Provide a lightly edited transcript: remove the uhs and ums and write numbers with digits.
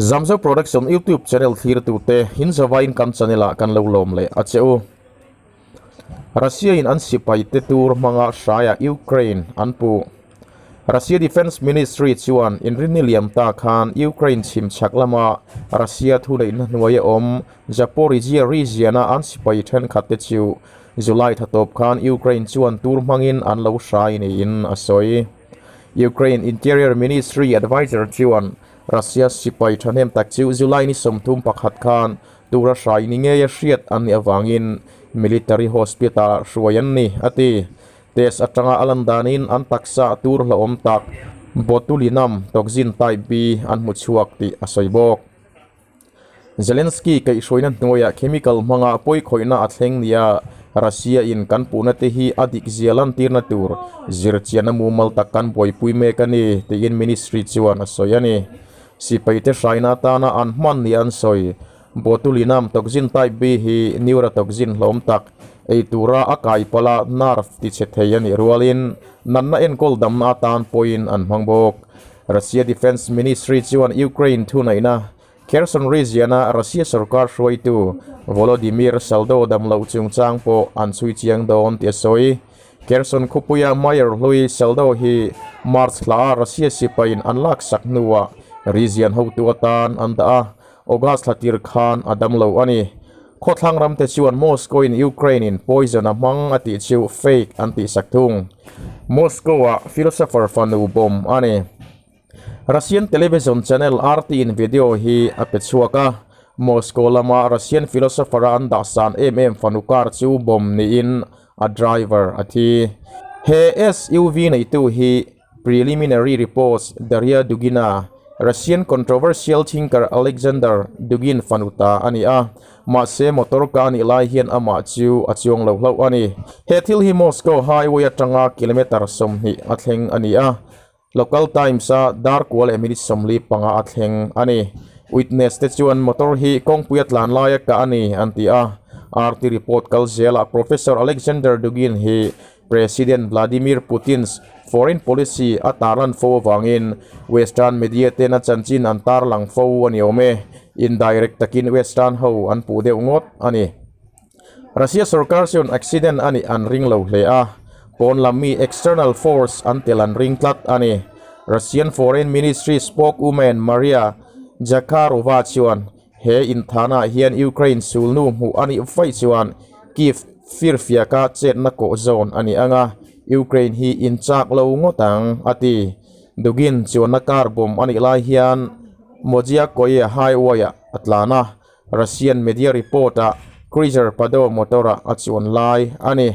Zamzo Production YouTube channel thlirtute Hinzavain kan channel ah kan lo lawm leh a che u. Russia in an sipai te tur hmanga hraia Ukraine an puh. Russia Defence Ministry chuan inrinni liam ta khan Ukraine chhim chhak lama Russia thuneihna hnuaia awm Zaporizhzhia region a an sipai thenkhat te chu July tha tawp khan Ukraine chuan tur hmangin an lo hrai niin a sawi. Ukraine Interior Ministry adviser chuan Russia sipai thahnem tak chu July ni 31 khan tura hrai ni ngeia hriat an nih avangin military hospital-ah hruai an ni, a ti. Test atanga a lan danin an taksa tur hlauhawm tak botulinum toxin type B an hmu chhuak tih a sawi bawk. Zelensky kaihhruaina hnuaiah chemical hmanga pawikhawihna a thleng nia Russia in kan puhna te hi a dik zia lantirna tur zirchianna mumal tak kan buaipui mek a ni tiin ministry chuan a sawi a ni. Sipaite hraina atana an hman nia an sawi. Botulinum toxin type B hi neurotoxin hlawm tak ei tura a kai pala nerve tichhe thei a nih rualin natna enkawl damna atan pawhin an hmang bawk. Russia Defence Ministry chuan Ukraine thuneihna Kherson region-a Russia sorkar hruaitu Volodymyr Saldo damloh chungchang pawh an chhui chiang dawn tih a sawi. Kherson khawpuia Mayor hlui Saldo hi March hlaah Russia sipaiin an laksak hnuah region hotu atan an dah a, August thla tir khan a damlo a ni. Khawthlang ramte chuan Moscow-in Ukraine-in poison a hmang a tih chu fake an tihsak thung. Moscow-ah philosopher fanu bomb a ni. Russian television channel RT-in video hi a pe chhuak a, Moscow lama Russian philosopher-a an dah san em em fanu car chu bomb niin a driver a thi. He SUV neitu hi Preliminary reports Daria Dugina, Russian controversial thinker Alexander Dugin fanu ta a ni a, mahse motor ka a nih lai hian amah chu a chuang lo hlauh a ni. He thil hi Moscow highway atanga kilometre 20 a thleng a ni a, local times-a dar kual leh minute 45 a thleng a ni. Witness te chuan motor hi kawngpui a tlan laia kah a ni an ti a, RT report kal zelah Professor Alexander Dugin hi President Vladimir Putin's foreign policy a tarlan fo avangin Western media ten a chanchin an tarlang fo a ni awm e. Indirect takin Western ho an puh deuh ngawt a ni. Russia sorkar chuan accident a nih an ring lo hle a, pawn lam mi external force an tel an ring tlat a ni. Russian Foreign Ministry spokeswoman Maria Zakharova chuan He inthana hian Ukraine sulnu hmuh a nih vaih chuan Kyiv firfiaka chetna kawh zawn a ni ang a, Ukraine hi inchak lo ngawt ang, a ti. Dugin chuanna car bomb a nih lai hian Modzyakoye highway-ah a tlan a, Russian media report-ah Cruiser Pado motor-ah a chuan lai a ni.